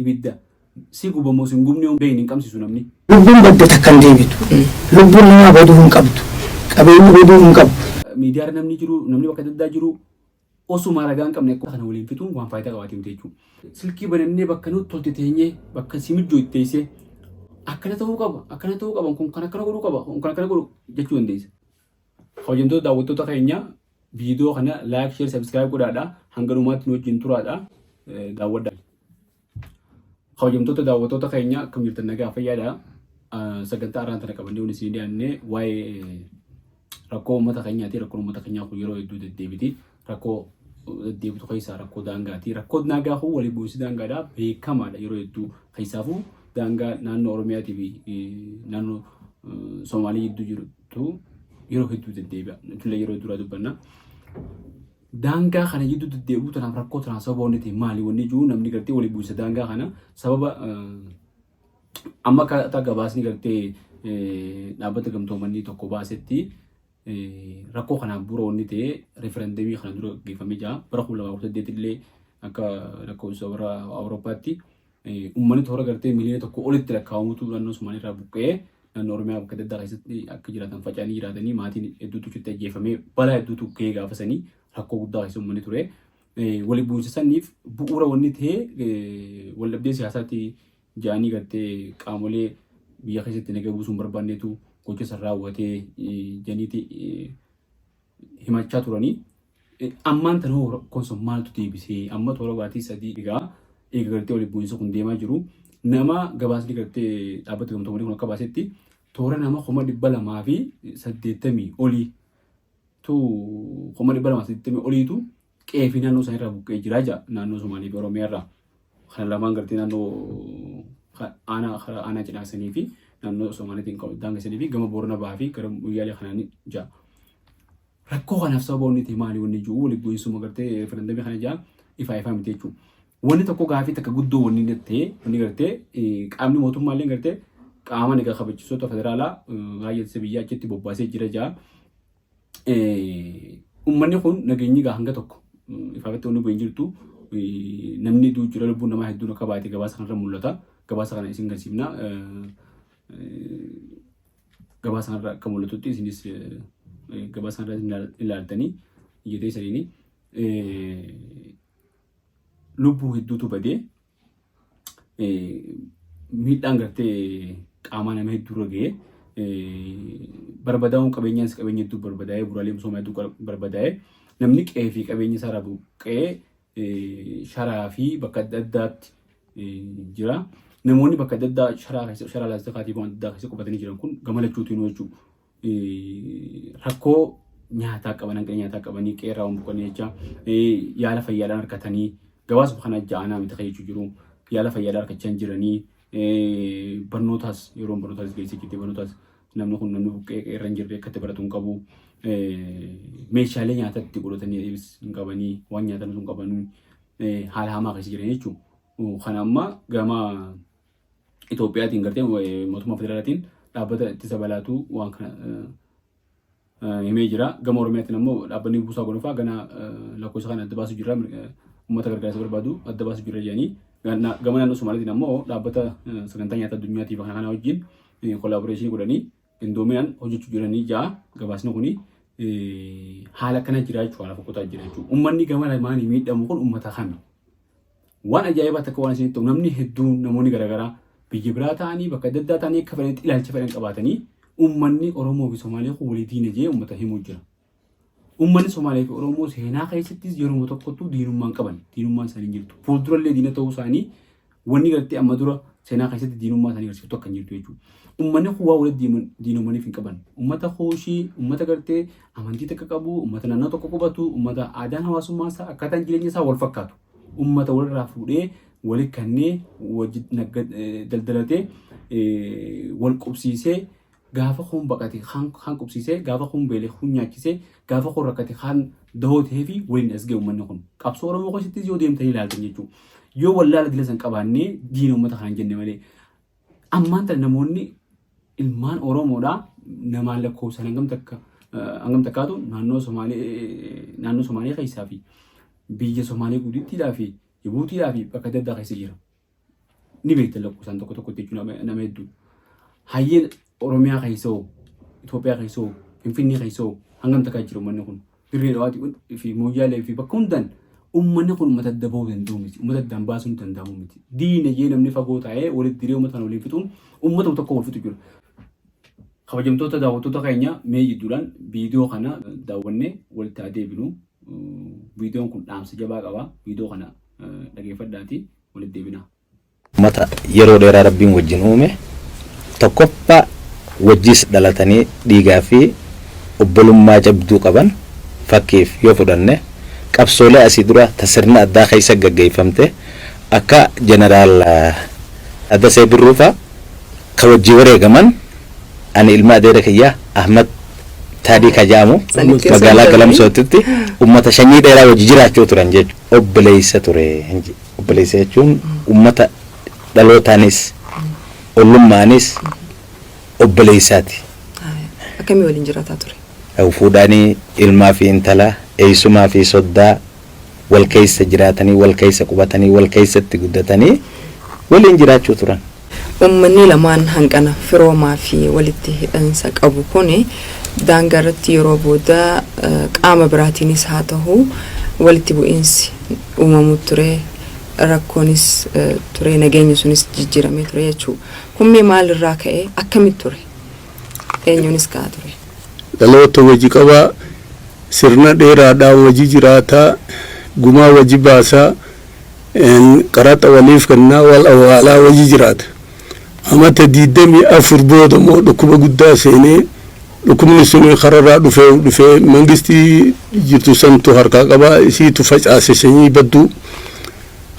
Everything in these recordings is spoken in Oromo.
Ibidda si gubamoo sin gubne hin beekne hin qabsiisu namni. Lubbuun badde takka hin deebitu. Lubbuun namaa baduu hin qabdu. Qabeenyi baduu hin qabu. Miidiyaarra namni jiru, namni bakka adda addaa jiru osuma ragaa hin qabne kana waliin fixuun waan faayidaa qabaatee miti jechuudha. Silkii banannee bakka nutti tolte teenyee bakka si mijjoo itti teessee akkana ta'uu qaba, akkana ta'uu qaba, kun kan akkana godhuu qaba, kun kan akkana godhu jechuu dandeessa. Kabajamtoota daawwattoota keenya, viidiyoo kana like, share, subscribe godhaadha. Hanga dhumaatti nu wajjin turaadha. Daawwadha. Kabajamtoota daawwattoota keenya, akkam jirtan? Nagaa fayyaadha. Sagantaa har'aan tana qabannee waliin isin dhiyaanne waa'ee rakkoo uummata keenyaati. Rakkoon uummata keenyaa kun yeroo hedduu deddeebiti. Rakkoo deddeebitu keessaa rakkoo daangaati. Rakkoo daangaa kun walii bu'insi daangaadha beekamaadha yeroo hedduu. Keessaafuu daangaa naannoo Oromiyaatii fi naannoo Somaalii gidduu jirutu yeroo hedduu deddeebi'a. Nutullee yeroo duraa dubbanna. Daangaa kana gidduu deddeebi'uu tanaaf, rakkoo tanaaf sababa wanni ta'e maali wanni jiru, namni gartee walii bu'insa daangaa kana sababa amma akka gabaasni gartee Dhaabbata Gamtoomanii tokko baasetti, rakkoo kanaaf bu'uura wanni ta'e referendamii kana dura gaggeeffamee jira. Bara 2018 illee akka lakkoofsa warra Awurooppaatti uummanni toora gartee miliyoona 1 olitti lakkaa'amutu naannoo Somaalii irraa buqqa'ee naannoo Oromiyaa bakka adda addaa keessatti akka jiraatan faca'anii jiraatanii, maatiin hedduutu achitti ajjeefamee, balaa hedduutu ga'ee, gaafasanii rakkoo guddaa keessa uummanni ture. Wali bu'insa saniif bu'uura wanni ta'e waldhabdee siyaasaatti ja'anii gartee qaamolee biyya keessatti nagaa buusuu hin barbaannetu gocha san raawwatee janiiti himachaa turanii. Ammaan tana hoo rakkoon sun maaltu deebisee? Amma toora baatii 3 egaa eega gartee walitti bu'iinsi kun deemaa jiru, nama gabaasni gartee Dhaabbata Gamtoomanii kun akka baasetti toora nama 280,000 olii tu 280,000 oliitu qe'ee fi naannoo isaanii irraa buqqee jira jedha, naannoo Somaalee fi Oromiyaa irraa. Kana lamaan gartee naannoo aanaa karaa aanaa Cinaaksanii fi naannoo Somaaliitiin daangesanii fi gama Boorana Bahaa fi gara Moyyaalee kanaan jira. Rakkoo kanaaf sababa wanni ta'e maali wanni jiru, walitti bu'iinsuma gartee referendamii kana jaa ifaa ifaa miti jechuudha. Wanni tokko gaafii takka guddoo wanni ta'e, wanni gartee qaamni mootummaallee gartee qaama nagaa kabachiisota federaalaa, raayyaa ittisa biyyaa achitti bobbaasee jira jaa. Uummanni kun nageenyi gaa hanga tokko ifaafatti wanni bu'een jirtu, namni du'u jira, lubbuun namaa hedduun akka baate gabaasa kanarra mul'ata. Gabaasa kana isin garsiifna. Gabaasa kanarra akka mul'atutti isinis gabaasa kanarra ilaaltanii iyyatee saniini lubbuu hedduutu badee, miidhaan gartee qaamaa nama hedduu irra ga'ee, barbadaa'uun qabeenyaanis qabeenya hedduu barbadaa'ee, bu'uuraalee misoomaa hedduu barbadaa'ee, namni qe'ee fi qabeenya isaa irraa buqqa'ee sharaa fi bakka adda addaatti jira. Namoonni bakka adda addaa sharaa keessa, sharaa laastikaatii fi waan adda addaa keessa qubatanii jiran kun gama lachuutiin jechuudha. Rakkoo nyaataa qaban, hanqina nyaataa qabanii, qe'eerraa waan buqqanii jecha yaala fayyaadhaan argatanii, gabaasuma kana ja'anaa miti kan jechuu jiru, yaala fayyaadhaan argachaa hin jiranii, barnootaas yeroon barnootaas geessee jirti, barnootaas namni kun, namni buqqee qe'eerra hin jirre akka itti baratu hin qabu, meeshaalee nyaatatti godhatanii hin qabanii, waan nyaatan hin qabanii, haala hamaa keessa jiran jechuudha. Kana amma gama Itoophiyaatiin gartee mootummaa federaalaatiin dhaabbata ittisa balaatu waan kana himee jira. Gama Oromiyaatiin ammoo dhaabbanni buusaa gonofaa gana lakkoofsa kana adda baasuu jira. Uummata gargaarsa barbaadu adda baasuu jira jedhanii. Gama naannoo Somaaliitiin ammoo dhaabbata sagantaa nyaata addunyaatiif kana kana wajjin collaboration godhanii qindoominaan hojjechuu jiranii ja'a gabaasni kuni. Haala akkana jira jechuudha, haala fokkotaa jira jechuudha. Uummanni gama lamaanii miidhamu kun uummata kami? Waan ajaa'ibaa takka waan isinitti ta'u, namni hedduun, namoonni garaagaraa biyya biraa ta'anii, bakka adda addaa ta'anii, akka fedhanitti ilaalcha fedhan qabaatanii, uummanni Oromoo fi Somaalee kun walii diina jee uummata himuu jira. Uummanni Somaalee fi Oromoo seenaa keessattis yeroo tokkottuu diinummaan qaban, diinummaan isaanii hin jirtu. Fuuldurallee diina ta'uu isaanii wanni gartee amma dura seenaa keessatti diinummaa isaanii agarsiiftu akka hin jirtu jechuudha. Uummanni kun waa walitti diinomaniif hin qaban. Uummata Kuushii, uummata gartee amantii takka qabu, uummata naannoo tokko qubatu, uummata aadaan hawaasummaa isaa, akkaataan jireenya isaa wal fakkaatu. Uummata walirraa fuudhee wali kannee wajji daldalatee, wal qubsiisee, gaafa kun baqate kaan qubsiisee, gaafa kun beele kun nyaachisee, gaafa kun rakkate kaan dahoo ta'ee fi waliin as ga'e uummanni kun. Qabsoo Oromoo keessattis yoo deemtanii ilaaltan jechuudha. Yoo wallaala dila san qabaannee diina uummata kanaan jenne malee. Ammaan tana namoonni ilmaan Oromoodhaa namaan lakkoofsaan hangam takka hangam takkaatu naannoo Somaalee keessaa fi biyya Somaalee guddittiidhaa fi Jibuutiidhaa fi bakka adda addaa keessa jira. Ni beektan lakkoofsaan tokko tokkotti jechuun nama hedduu. Hayyeen Oromiyaa keessa hoo, Itoophiyaa keessa hoo, Finfinnee keessa hoo hangam takkaa jira uummanni kun? Dirree Dhawaatii fi Mooyyaalee fi bakka hundaan uummanni kun uummata adda bahuu danda'u miti. Uummata addaan baasuun danda'amu miti. Diina jee namni fagoo taa'ee walitti diree uummata kana waliin fixuun uummata tokko wal fixu jira. Kabajamtoota daawwattoota keenya, mee jidduudhaan viidiyoo kana daawwannee walitti haa deebinu. Viidiyoon kun dhaamsa jabaa qaba. Viidiyoo kana dhageeffadhaati walitti deebina. Ummata yeroo dheeraa Rabbiin wajjin uume, tokkoffaa wajjis dhalatanii dhiigaa fi obbolummaa jabduu qaban. Fakkiif yoo fudhanne, qabsoolee asii dura ta sirna addaa keessa gaggeeffamte, akka Jeneraal Taaddasee Birruu faa ka wajjii wareegaman, ani ilma adeera kiyya Ahmad Taadii ka jedhamu magaalaa Galamsootitti ummata shanyii dheeraa wajji jiraachuu turan jechuudha. Obboleessa ture. Obboleessa jechuun ummata dhalootaanis ollummaanis obboleessaati. Akkamii waliin jiraataa ture? Fuudhaanii ilmaa fi intala, eessumaa fi soddaa wal keessa jiraatanii, wal keessa qubatanii, wal keessatti guddatanii waliin jiraachuu turan. Uummanni lamaan hanqana firoomaa fi walitti hidhansa qabu kuni daangaa irratti yeroo booda qaama biraatiinis haa ta'u walitti bu'iinsi uumamuu ture, rakkoonis ture, nageenyi sunis jijjiiramee ture jechuudha. Kun mee maalirraa ka'e? Akkamitti ture? Eenyuunis ka'aa ture? Dhaloota waji qabaa, sirna dheeraadhaan waji jiraataa, gumaa waji baasaa, qaraxa waliif kennaa, wal awwaalaa waji jiraata. Amata 24 booda immoo dhukkuba guddaa seenee, dhukkubni sun kararraa dhufee mangistii jirtu santu harkaa qabaa, isiitu facaase sanyii badduu.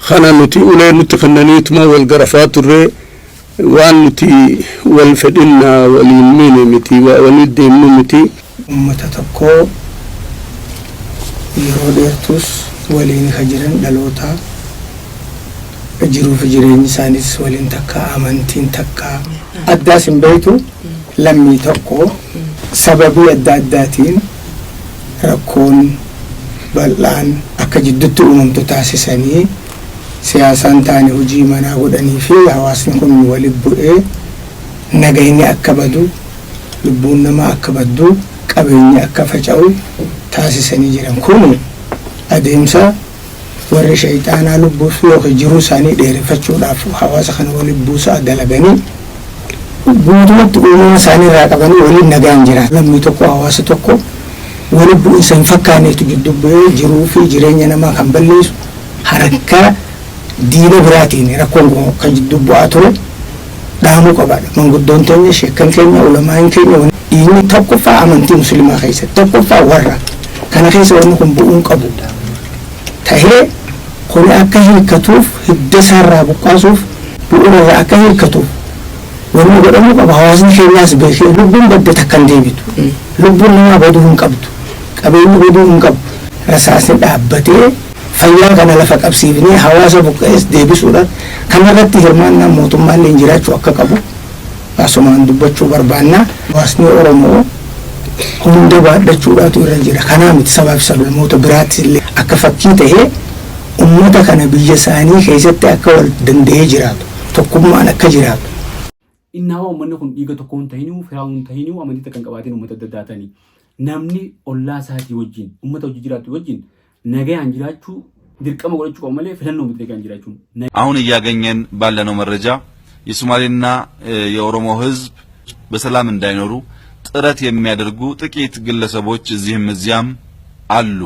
Kana nuti ulee nutti kennaniituma wal garafaa turre. Waan nuti wal fedhinnaa waliin miine miti, waa walii deemnu miti. Uummata tokko yeroo dheertus waliin ka jiran, dhaloota jiruu fi jireenyi isaanis waliin takka, amantiin takka, addaas hin beektu, lammii tokko. Sababii adda addaatiin rakkoon bal'aan akka jidduutti uumamtu taasisanii, siyaasaan taane hojii manaa godhanii fi hawaasni kun walitti bu'ee nagayni akka badu, lubbuun namaa akka baddu, qabeenyi akka faca'u taasisanii jiran. Kun adeemsa warri shayxaanaa lubbuuf yookiin jiruu isaanii dheereffachuudhaaf hawaasa kana walitti buusaa dalaganii, guutumatti uumama isaanii irraa qabanii waliin nagaan jira. Lammii tokko, hawaasa tokko walitti bu'iinsa hin fakkaanneetu jidduu bu'ee jiruu fi jireenya namaa kan balleessu harka diina biraatiin rakkoon kun kan jidduu bu'aa ture dhaamuu qabaadha. Manguddoon teenya, sheekkan keenya, ulamaa'in keenya, dhiigni tokkoffaa amantii musliimaa keessatti tokkoffaa warra kana keessa wanni kun bu'uun qabu tahee, kun akka hiikkatuuf, hidda isaarraa buqqaasuuf, bu'uura irraa akka hiikkatuuf wanni godhamuu qaba. Hawaasni keenyaas beekee, lubbuun badde takka hin deebitu. Lubbuun namaa baduu hin qabdu. Qabeenyi baduu hin qabu. Rasaasni dhaabbatee fayyaa kana lafa qabsiifnee hawaasa buqqa'es deebisuudhaan kanarratti hirmaannaan mootummaallee jiraachuu akka qabu asumaan dubbachuu barbaanna. Hawaasni Oromoo hunda baadhachuudhaatu irra jira. Kanaa miti, sabaa fi sablammoota biraattis illee akka fakkii tahee uummata kana biyya isaanii keessatti akka wal danda'ee jiraatu, tokkummaan akka jiraatu. Innaawaa uummanni kun dhiiga tokko hin tahinuu, firaa hin tahinuu, amantii takka hin qabaatin, uummata adda addaa ta'anii namni ollaa isaatii wajjin, uummata wajjin jiraatu wajjin nagayaan jiraachuu dirqama godhachuu qabu malee filannoo miti nagayaan jiraachuun. አሁን እያገኘን ባለነው መረጃ የሶማሌና የኦሮሞ ሕዝብ በሰላም እንዳይኖሩ ጥረት የሚያደርጉ ጥቂት ግለሰቦች እዚህም እዚያም አሉ።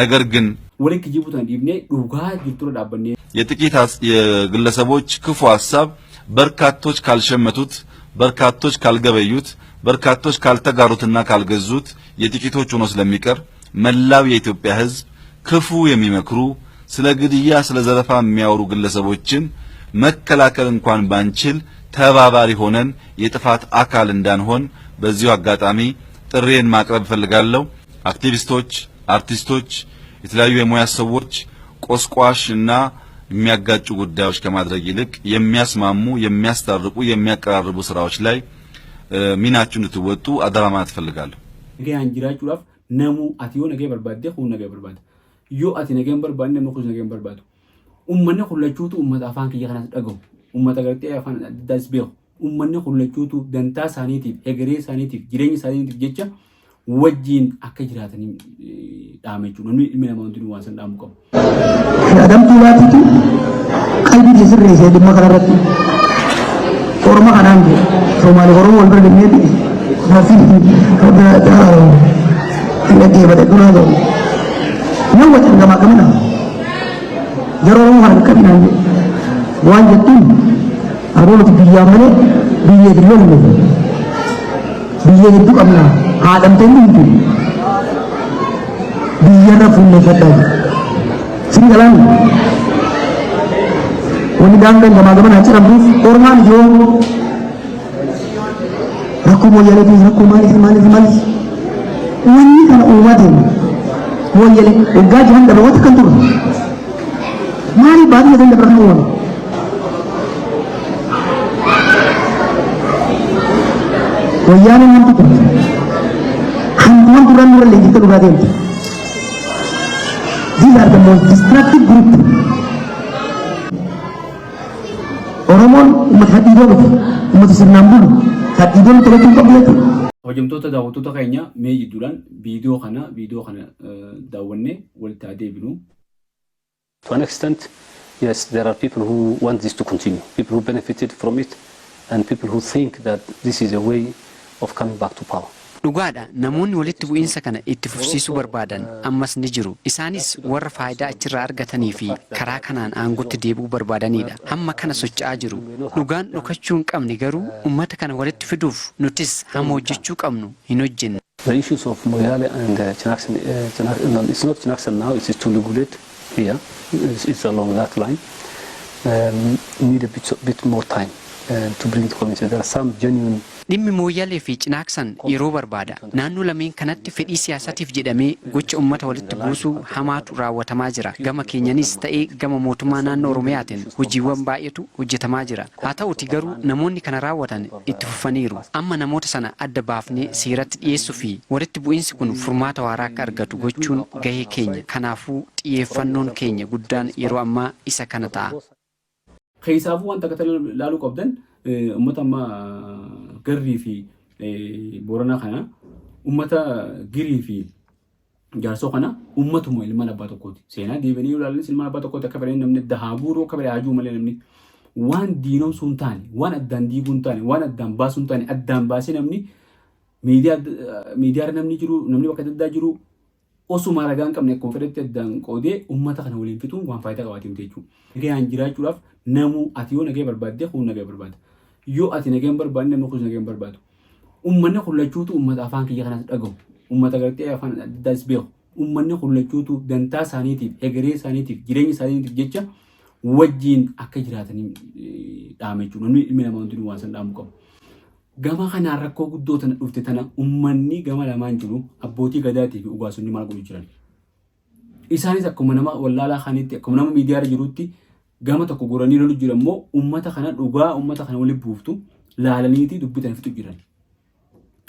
ነገር ግን Waliin kijibuu tana dhiibnee dhugaa jirturra dhaabbannee የጥቂት የግለሰቦች ክፉ ሀሳብ በርካቶች ካልሸመቱት፣ በርካቶች ካልገበዩት፣ በርካቶች ካልተጋሩትና ካልገዙት የጥቂቶች ሆኖ ስለሚቀር መላው የኢትዮጵያ ሕዝብ ክፉ የሚመክሩ፣ ስለ ግድያ፣ ስለ ዘረፋ የሚያወሩ ግለሰቦችን መከላከል እንኳን ባንችል ተባባሪ ሆነን የጥፋት አካል እንዳንሆን በዚሁ አጋጣሚ ጥሪዬን ማቅረብ እፈልጋለሁ። አክቲቪስቶች፣ አርቲስቶች፣ የተለያዩ የሙያ ሰዎች ቆስቋሽ እና የሚያጋጩ ጉዳዮች ከማድረግ ይልቅ የሚያስማሙ፣ የሚያስታርቁ፣ የሚያቀራርቡ ስራዎች ላይ ሚናችሁን እንድትወጡ አደራ ማለት እፈልጋለሁ። Nagayaan jiraachuudhaaf namuu, ati yoo nagaya barbaadde kun nagaya barbaada. Yoo ati nagaya hin barbaanne, namni kunis nagaya hin barbaadu. Uummanni kun lachuutu uummata afaan kiyya kanas dhagahu. Uummata gartee afaan adda addaas beeku. Uummanni kun lachuutu dantaa isaaniitiif, hegeree isaaniitiif, jireenya isaaniitiif jecha wajjiin akka jiraatanii dhaama jechuudha. Namni ilmi namaa hundinuu waan san dhaamuu qabu. Adamtuu laatitu qalbii si sirreessee dhimma kanarratti. Orma kanaan jedhe. Somaalee Oromoo wal bira deemneeti. Rabbiin rabbi araaramu. Hin dhaggeeffate dunaa ta'u. Nama cangamaa gamana. Jara Oromoo kana qaqqabinaan jedhe. Waan jettuun aboo nuti biyyaa malee biyyee hin lolle. Biyya hedduu qabna. Haadhamtee hin dhumtu. Biyyarra fuulleeffadhaa jedhe. Sin galaani. Wanni daangaan gamaa gamanaa ciramtuuf ormaan yoo rakkoo mooyyaleetis rakkoo maaliif maaliif maaliif wanni kana uumaa deemu mooyyalee waggaa jahan dabre wanta kan turre maaliif baadiyyaa san dabre kan uumame. Wayyaaneen hamtu turte. Hamtuun turran nurra leenjiftee dhugaa deemte. These are the most destructive group. Oromoon uummata hadhiidoo miti. Uummata sirnaan bulu. Hadhiidoo nuti taphachuu hin qabdu jechuudha. Kabajamtoota daawwattoota keenya, mee jidduudhaan viidiyoo kana daawwannee walitti haa deebinu. To an extent, yes, there are people who want this to continue, people who benefited from it, and people who think that this is a way of coming back to power. Dhugaadha, namoonni walitti bu'iinsa kana itti fufsiisuu barbaadan ammas ni jiru. Isaanis warra faayidaa achirraa argatanii fi karaa kanaan aangootti deebi'uu barbaadanidha. Hamma kana socho'aa jiru. Dhugaan dhokachuu hin qabne garuu uummata kana walitti fiduuf nutis hamma hojjechuu qabnu hin hojjenne. The issues of Moyale and Chinaksen, no, it's not Chinaksen now, it is Tullu Guled here. It's along that line. Need a bit more time to bring the community. There are some genuine Dhimmi Mooyyalee fi Cinaaksan yeroo barbaada. Naannoo lameen kanatti fedhii siyaasatiif jedhamee gocha uummata walitti buusuu hamaatu raawwatamaa jira. Gama keenyanis ta'ee gama mootummaa naannoo Oromiyaatiin hojiiwwan baay'eetu hojjetamaa jira. Haa ta'uti garuu namoonni kana raawwatan itti fufaniiru. Amma namoota sana adda baafnee seeratti dhiyeessuu fi walitti bu'iinsi kun furmaata waaraa akka argatu gochuun gahee keenya. Kanaafuu xiyyeeffannoon keenya guddaan yeroo ammaa isa kana ta'a. Keessaafuu wanta akka ilaaluu qabdan, uummata amma Garrii fi Booranaa kana, uummata Girii fi Jaarsoo kana, uummatuma ilmaan abbaa tokkooti. Seenaa deebianii yoo ilaalanis ilmaan abbaa tokkooti. Akka fedhanii namni dahaa guuruu, akka fedhe haajuu malee, namni waan diinomsuu hin taane, waan addaan diiguu hin taane, waan addaan baasuu hin taane addaan baasee, namni miidiyaa namni jiru, namni bakka adda addaa jiru, osuma ragaa hin qabne akkuma fedhetti addaan qoodee uummata kana waliin fixuun waan faayidaa qabaatee miti jechuudha. Nagayaan jiraachuudhaaf namuu, ati yoo nagaya barbaadde kun nagaya barbaada. Yoo ati nagaya hin barbaadne, namni kun nagaya hin barbaadu. Uummanni kun lachuutu uummata afaan kiyya kanas dhagahu. Uummata gartee afaan adda addaas beeku. Uummanni kun lachuutu dantaa isaaniitiif, hegeree isaaniitiif, jireenya isaaniitiif jecha wajjiin akka jiraatanii dhaama jechuudha. Namni ilmi namaa hundinuu waan san dhaamuu qabu. Gama kanaan rakkoo guddoo tana dhufte tana uummanni gama lamaan jiru, abbootii gadaatii fi ugaasonni maal godhu jiran? Isaanis akkuma nama wallaalaa kanitti, akkuma nama miidiyaarra jirutti gama tokko goranii lolu jiran immoo uummata kana dhugaa uummata kana waliin buuftu laalaniiti dubbitan fixu jiran?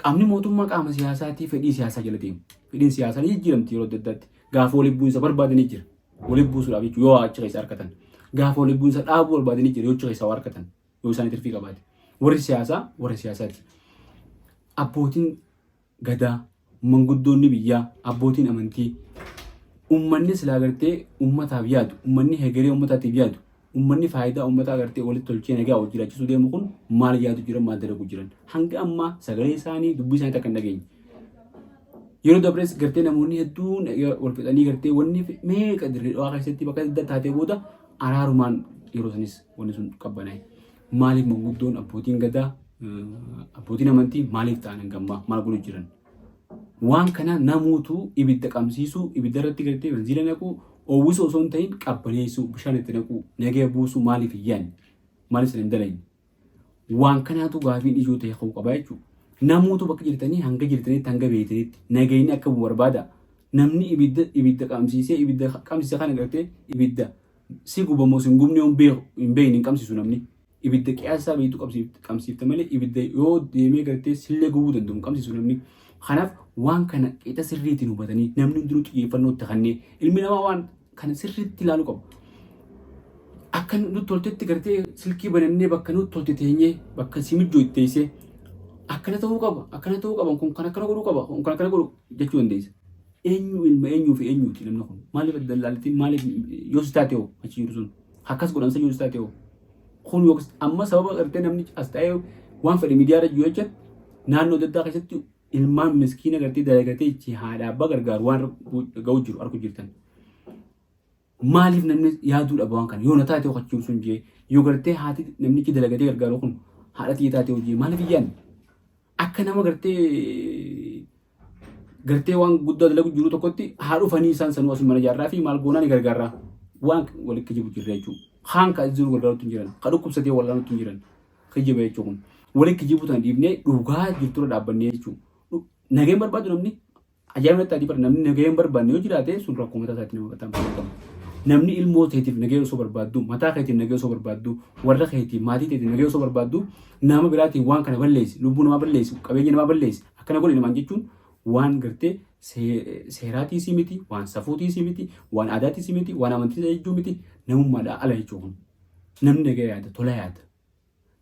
Qaamni mootummaa qaama siyaasaatii fedhii siyaasaa jala deemu. Fedhiin siyaasaa ni jijjiiramti yeroo adda addaatti. Gaafa waliin bu'insa barbaadanii jira. Waliin buusuudhaaf jechuudha yoo achi keessa argatan. Gaafa waliin bu'insa dhaabuu barbaadanii jira yoo achi keessa argatan. Yoo isaan tirfii qabaate. Warri siyaasaa warra siyaasaati. Abbootiin gadaa, manguddoonni biyyaa, abbootiin amantii, uummanni silaa gartee uummataaf yaadu, uummanni hegeree uummataatiif yaadu, uummanni faayidaa uummataa gartee walitti tolchee nagaa wal jiraachisuu deemu kun maal yaadu jiran, maal dalagu jiran? Hanga ammaa sagalee isaanii, dubbii isaanii takka hin dhageenye. Yeroo dabrees gartee namoonni hedduun wal fixanii, gartee wanni meeqa Dirree Dhawaa keessatti bakka adda taatee booda araarumaan yeroo sanis wanni sun qabbanaa'e. Maaliif manguddoon, abbootiin gadaa, abbootiin amantii maaliif ta'an hangammaa maal godhu jiran? Waan kana namuutu ibidda qabsiisuu, ibidda irratti gartee benziila naquu, oowwisuu osoo hin ta'in qabbaneessuu, bishaan itti naquu, nagaya buusuu maaliif hin yaadne? Maaliif sana hin dalagne? Waan kanaatu gaafiin ijoo ta'e ka'uu qaba jechuudha. Namuutu bakka jirtanii, hanga jirtanitti, hanga beektanitti nagayni akka bu'u barbaada. Namni ibidda qabsiisee, ibidda qabsiise kana gartee ibidda si gubamoo si hin gubne hin beeku hin beekne hin qabsiisu namni. Ibidda qiyaasaa beektu qabsiifte malee ibidda yoo deemee gartee sillee gubuu danda'u hin qabsiisu namni. Kanaaf waan kana qixa sirriitiin hubatanii namni hundinuu xiyyeeffannoo itti kennee ilmi namaa waan kana sirriitti ilaaluu qabu. Akka Akka nutti toltetti gartee silkii banannee bakka nutti tolte teenyee, bakka si mijjoo itti teessee, akkana ta'uu qaba, akkana ta'uu qaba, kun kan akkana godhuu qaba, kun kan akkana godhu jechuu dandeessa. Eenyu ilma eenyuu fi eenyuuti namni kun? Maaliif dallaalitti? Maaliif yoo si taate hoo achi jiru sun akkas godhan san yoo si taate hoo kun yookiis amma sababa gartee namni as ta'ee waan fedhe miidiyaa irra jiru jecha naannoo adda addaa keessatti ilmaan miskiina gartee dalagatee ichi haadha abbaa gargaaru waan ga'u jiru argu jirtan. Maaliif namni yaaduu dhaba waan kana? Yoo na taate hoo achi jiru sun jee, yoo gartee haati namnichi dalagatee gargaaru kun haadha xiyya taate hojii maaliif hin yaadne? Akka nama gartee waan guddaa dalagu jiru tokkotti haa dhufanii isaan sanuu asuma mana ijaarraa fi maal goonaa ni gargaarraa waan walitti kijibu jirra jechuudha. Kaan ka jiru gargaarutti hin jiran, ka dhukkubsatee wallaanutti hin jiran kijiba jechuudha kun. Walitti kijibuu tana dhiibnee dhugaa jirturra dhaabbannee jechuudha. Nageen barbaadu namni ajaa'iba natti adii bara namni nageen barbaanne yoo jiraate sun rakkoo mataa isaatiin nama mataan beekamu. Namni ilmoo teetiif nagee osoo barbaaddu, mataa keetiif nagee osoo barbaaddu, warra keetiif, maatii teetiif nagee osoo barbaaddu, nama biraatiin waan kana balleessi, lubbuu namaa balleessi, qabeenya namaa balleessi, akkana godhi namaan jechuun waan gartee seeraatiis miti, waan safuutiis miti, waan aadaatiis miti, waan amantiis jechuu miti, namummaadhaa ala jechuu kun. Namni nagee yaada, tola yaada,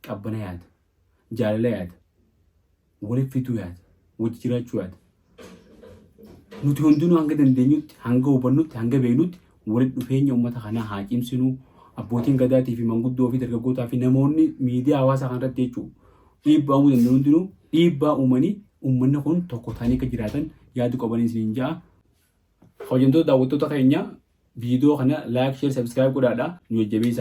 qabbana yaada, jaalala yaada, waliif fiduu yaada, wajji jiraachuu yaada. Nuti hundinuu hanga dandeenyutti, hanga hubannutti, hanga beeknutti walitti dhufeenya uummata kanaa haa cimsinu. Abbootiin gadaatii fi manguddoo fi dargaggootaa fi namoonni miidiyaa hawaasaa kanarratti jechuudha dhiibbaa uumuu danda'an hundinuu dhiibbaa uumanii uummanni kun tokko ta'anii akka jiraatan yaadu qabanii isiniin ja'a. Kabajamtoota daawwattoota keenya, viidiyoo kana like, share, subscribe godhaadha nu jajjabeessa.